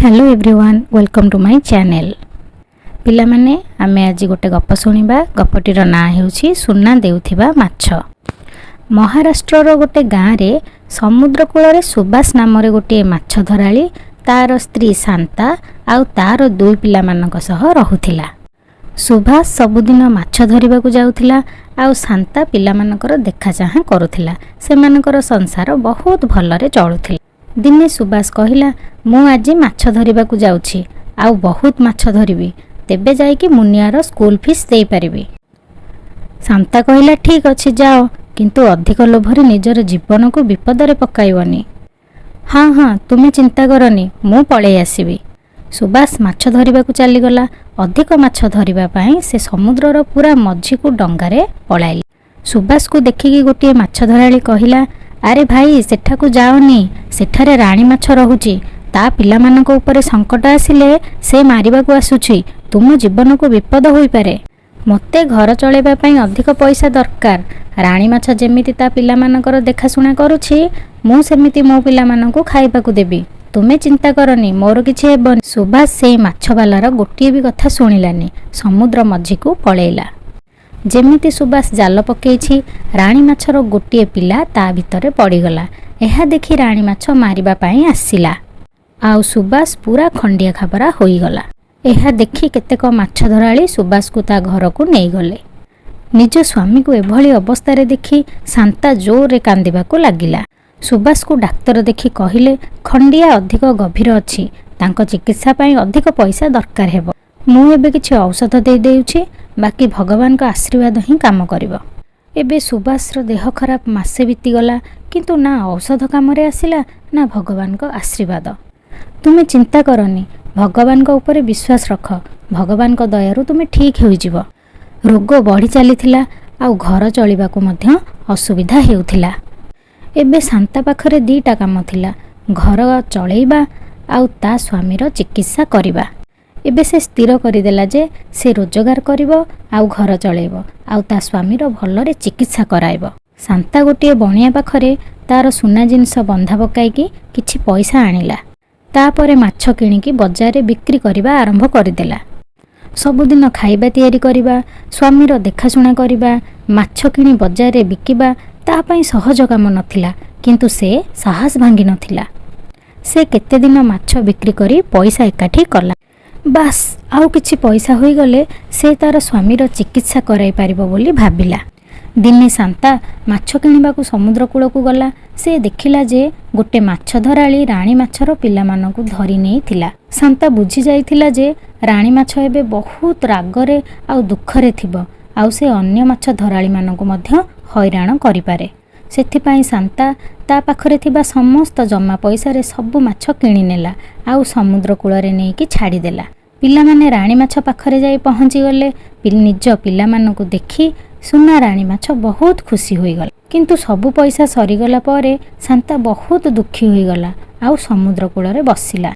Hello everyone, welcome to my channel. ପିଲାମାନେ, ଆମେ ଆଜି ଗୋଟେ ଗପ ଶୁଣିବା। ଗପଟିର ନାଁ ହେଉଛି ସୁନା ଦେଉଥିବା ମାଛ। ମହାରାଷ୍ଟ୍ରର ଗୋଟେ ଗାଁରେ ସମୁଦ୍ର କୂଳରେ ସୁବାସ ନାମରେ ଗୋଟିଏ ମାଛ ଧରାଳି ତାର ସ୍ତ୍ରୀ ଶାନ୍ତା ଆଉ ତାର ଦୁଇ ପିଲାମାନଙ୍କ ସହ ରହୁଥିଲା। ସୁଭାଷ ସବୁଦିନ ମାଛ ଧରିବାକୁ ଯାଉଥିଲା ଆଉ ଶାନ୍ତା ପିଲାମାନଙ୍କର ଦେଖା ଚାହାଁ କରୁଥିଲା। ସେମାନଙ୍କର ସଂସାର ବହୁତ ଭଲରେ ଚଳୁଥିଲା। ଦିନେ ସୁବାସ କହିଲା, "ମୁଁ ଆଜି ମାଛ ଧରିବାକୁ ଯାଉଛି ଆଉ ବହୁତ ମାଛ ଧରିବି, ତେବେ ଯାଇକି ମୁନିଆର ସ୍କୁଲ ଫିସ୍ ଦେଇପାରିବି।" ଶାନ୍ତା କହିଲା, "ଠିକ୍ ଅଛି, ଯାଅ, କିନ୍ତୁ ଅଧିକ ଲୋଭରେ ନିଜର ଜୀବନକୁ ବିପଦରେ ପକାଇବନି।" "ହଁ, ତୁମେ ଚିନ୍ତା କରନି, ମୁଁ ପଳେଇ ଆସିବି।" ସୁବାସ ମାଛ ଧରିବାକୁ ଚାଲିଗଲା। ଅଧିକ ମାଛ ଧରିବା ପାଇଁ ସେ ସମୁଦ୍ରର ପୁରା ମଝିକୁ ଡଙ୍ଗାରେ ପଳାଇଲା। ସୁବାସକୁ ଦେଖିକି ଗୋଟିଏ ମାଛ ଧରାଳି କହିଲା, "ଆରେ ଭାଇ, ସେଠାକୁ ଯାଅନି। ସେଠାରେ ରାଣୀ ମାଛ ରହୁଛି। ତା ପିଲାମାନଙ୍କ ଉପରେ ସଙ୍କଟ ଆସିଲେ ସେ ମାରିବାକୁ ଆସୁଛି। ତୁମ ଜୀବନକୁ ବିପଦ ହୋଇପାରେ।" "ମୋତେ ଘର ଚଳାଇବା ପାଇଁ ଅଧିକ ପଇସା ଦରକାର। ରାଣୀ ମାଛ ଯେମିତି ତା ପିଲାମାନଙ୍କର ଦେଖାଶୁଣା କରୁଛି, ମୁଁ ସେମିତି ମୋ ପିଲାମାନଙ୍କୁ ଖାଇବାକୁ ଦେବି। ତୁମେ ଚିନ୍ତା କରନି, ମୋର କିଛି ହେବନି।" ସୁଭାଷ ସେଇ ମାଛବାଲାର ଗୋଟିଏ ବି କଥା ଶୁଣିଲାନି, ସମୁଦ୍ର ମଝିକୁ ପଳେଇଲା। ଯେମିତି ସୁବାସ ଜାଲ ପକେଇଛି, ରାଣୀ ମାଛର ଗୋଟିଏ ପିଲା ତା ଭିତରେ ପଡ଼ିଗଲା। ଏହା ଦେଖି ରାଣୀ ମାଛ ମାରିବା ପାଇଁ ଆସିଲା ଆଉ ସୁବାସ ପୁରା ଖଣ୍ଡିଆ ଖାବରା ହୋଇଗଲା। ଏହା ଦେଖି କେତେକ ମାଛ ଧରାଳି ସୁବାସକୁ ତା ଘରକୁ ନେଇଗଲେ। ନିଜ ସ୍ୱାମୀକୁ ଏଭଳି ଅବସ୍ଥାରେ ଦେଖି ଶାନ୍ତା ଜୋରରେ କାନ୍ଦିବାକୁ ଲାଗିଲା। ସୁବାସକୁ ଡାକ୍ତର ଦେଖି କହିଲେ, "ଖଣ୍ଡିଆ ଅଧିକ ଗଭୀର ଅଛି। ତାଙ୍କ ଚିକିତ୍ସା ପାଇଁ ଅଧିକ ପଇସା ଦରକାର ହେବ। ମୁଁ ଏବେ କିଛି ଔଷଧ ଦେଇଦେଉଛି, ବାକି ଭଗବାନଙ୍କ ଆଶୀର୍ବାଦ ହିଁ କାମ କରିବ।" ଏବେ ସୁବାସର ଦେହ ଖରାପ ମାସେ ବିତିଗଲା, କିନ୍ତୁ ନା ଔଷଧ କାମରେ ଆସିଲା, ନା ଭଗବାନଙ୍କ ଆଶୀର୍ବାଦ। "ତୁମେ ଚିନ୍ତା କରନି, ଭଗବାନଙ୍କ ଉପରେ ବିଶ୍ୱାସ ରଖ। ଭଗବାନଙ୍କ ଦୟାରୁ ତୁମେ ଠିକ୍ ହୋଇଯିବ।" ରୋଗ ବଢ଼ି ଚାଲିଥିଲା ଆଉ ଘର ଚଳିବାକୁ ମଧ୍ୟ ଅସୁବିଧା ହେଉଥିଲା। ଏବେ ଶାନ୍ତା ପାଖରେ ଦୁଇଟା କାମ ଥିଲା, ଘର ଚଳେଇବା ଆଉ ତା ସ୍ୱାମୀର ଚିକିତ୍ସା କରିବା। ଏବେ ସେ ସ୍ଥିର କରିଦେଲା ଯେ ସେ ରୋଜଗାର କରିବ ଆଉ ଘର ଚଳେଇବ ଆଉ ତା ସ୍ୱାମୀର ଭଲରେ ଚିକିତ୍ସା କରାଇବ। ଶାନ୍ତା ଗୋଟିଏ ବଣିଆ ପାଖରେ ତାର ସୁନା ଜିନିଷ ବନ୍ଧା ପକାଇକି କିଛି ପଇସା ଆଣିଲା। ତାପରେ ମାଛ କିଣିକି ବଜାରରେ ବିକ୍ରି କରିବା ଆରମ୍ଭ କରିଦେଲା। ସବୁଦିନ ଖାଇବା ତିଆରି କରିବା, ସ୍ୱାମୀର ଦେଖାଶୁଣା କରିବା, ମାଛ କିଣି ବଜାରରେ ବିକିବା ତା ପାଇଁ ସହଜ କାମ ନଥିଲା, କିନ୍ତୁ ସେ ସାହସ ଭାଙ୍ଗି ନଥିଲା। ସେ କେତେଦିନ ମାଛ ବିକ୍ରି କରି ପଇସା ଏକାଠି କଲା। ବାସ୍, ଆଉ କିଛି ପଇସା ହୋଇଗଲେ ସେ ତାର ସ୍ୱାମୀର ଚିକିତ୍ସା କରାଇ ପାରିବ ବୋଲି ଭାବିଲା। ଦିନେ ଶାନ୍ତା ମାଛ କିଣିବାକୁ ସମୁଦ୍ର କୂଳକୁ ଗଲା। ସେ ଦେଖିଲା ଯେ ଗୋଟେ ମାଛ ଧରାଳି ରାଣୀ ମାଛର ପିଲାମାନଙ୍କୁ ଧରି ନେଇଥିଲା। ଶାନ୍ତା ବୁଝି ଯାଇଥିଲା ଯେ ରାଣୀ ମାଛ ଏବେ ବହୁତ ରାଗରେ ଆଉ ଦୁଃଖରେ ଥିବ ଆଉ ସେ ଅନ୍ୟ ମାଛ ଧରାଳିମାନଙ୍କୁ ମଧ୍ୟ ହଇରାଣ କରିପାରେ। ସେଥିପାଇଁ ଶାନ୍ତା ତା ପାଖରେ ଥିବା ସମସ୍ତ ଜମା ପଇସାରେ ସବୁ ମାଛ କିଣିନେଲା ଆଉ ସମୁଦ୍ର କୂଳରେ ନେଇକି ଛାଡ଼ିଦେଲା। ପିଲାମାନେ ରାଣୀ ମାଛ ପାଖରେ ଯାଇ ପହଞ୍ଚିଗଲେ। ନିଜ ପିଲାମାନଙ୍କୁ ଦେଖି ସୁନା ରାଣୀ ମାଛ ବହୁତ ଖୁସି ହୋଇଗଲା। କିନ୍ତୁ ସବୁ ପଇସା ସରିଗଲା ପରେ ଶାନ୍ତା ବହୁତ ଦୁଃଖୀ ହୋଇଗଲା ଆଉ ସମୁଦ୍ର କୂଳରେ ବସିଲା।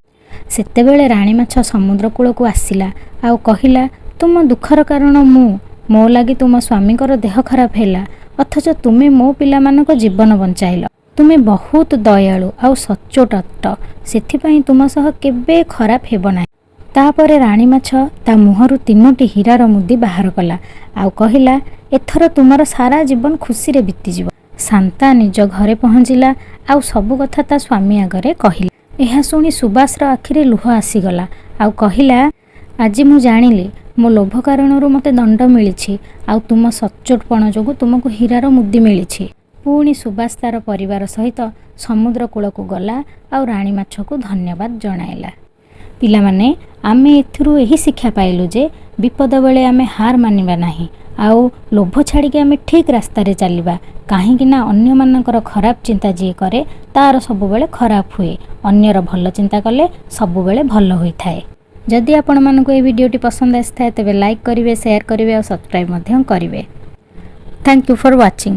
ସେତେବେଳେ ରାଣୀ ମାଛ ସମୁଦ୍ର କୂଳକୁ ଆସିଲା ଆଉ କହିଲା, "ତୁମ ଦୁଃଖର କାରଣ ମୁଁ। ମୋ ଲାଗି ତୁମ ସ୍ୱାମୀଙ୍କର ଦେହ ଖରାପ ହେଲା, ଅଥଚ ତୁମେ ମୋ ପିଲାମାନଙ୍କ ଜୀବନ ବଞ୍ଚାଇଲ। ତୁମେ ବହୁତ ଦୟାଳୁ ଆଉ ସଚ୍ଚୋଟ ଅଟ, ସେଥିପାଇଁ ତୁମ ସହ କେବେ ଖରାପ ହେବ ନାହିଁ।" ତାପରେ ରାଣୀ ମାଛ ତା ମୁହଁରୁ ତିନୋଟି ହୀରାର ମୁଦି ବାହାର କଲା ଆଉ କହିଲା, "ଏଥର ତୁମର ସାରା ଜୀବନ ଖୁସିରେ ବିତିଯିବ।" ଶାନ୍ତା ନିଜ ଘରେ ପହଞ୍ଚିଲା ଆଉ ସବୁ କଥା ତା ସ୍ୱାମୀ ଆଗରେ କହିଲା। ଏହା ଶୁଣି ସୁବାସର ଆଖିରେ ଲୁହ ଆସିଗଲା ଆଉ କହିଲା, "ଆଜି ମୁଁ ଜାଣିଲି, ମୋ ଲୋଭ କାରଣରୁ ମୋତେ ଦଣ୍ଡ ମିଳିଛି ଆଉ ତୁମ ସଚ୍ଚୋଟପଣ ଯୋଗୁଁ ତୁମକୁ ହୀରାର ମୁଦି ମିଳିଛି।" ପୁଣି ସୁବାସ ତାର ପରିବାର ସହିତ ସମୁଦ୍ର କୂଳକୁ ଗଲା ଆଉ ରାଣୀ ମାଛକୁ ଧନ୍ୟବାଦ ଜଣାଇଲା। ପିଲାମାନେ, ଆମେ ଏଥିରୁ ଏହି ଶିକ୍ଷା ପାଇଲୁ ଯେ ବିପଦ ବେଳେ ଆମେ ହାର ମାନିବା ନାହିଁ ଆଉ ଲୋଭ ଛାଡ଼ିକି ଆମେ ଠିକ୍ ରାସ୍ତାରେ ଚାଲିବା, କାହିଁକି ନା ଅନ୍ୟମାନଙ୍କର ଖରାପ ଚିନ୍ତା ଯିଏ କରେ, ତାର ସବୁବେଳେ ଖରାପ ହୁଏ। ଅନ୍ୟର ଭଲ ଚିନ୍ତା କଲେ ସବୁବେଳେ ଭଲ ହୋଇଥାଏ। ଯଦି ଆପଣମାନଙ୍କୁ ଏହି ଭିଡ଼ିଓଟି ପସନ୍ଦ ଆସିଥାଏ, ତେବେ ଲାଇକ୍ କରିବେ, ସେୟାର କରିବେ ଆଉ ସବସ୍କ୍ରାଇବ୍ ମଧ୍ୟ କରିବେ। Thank you for watching.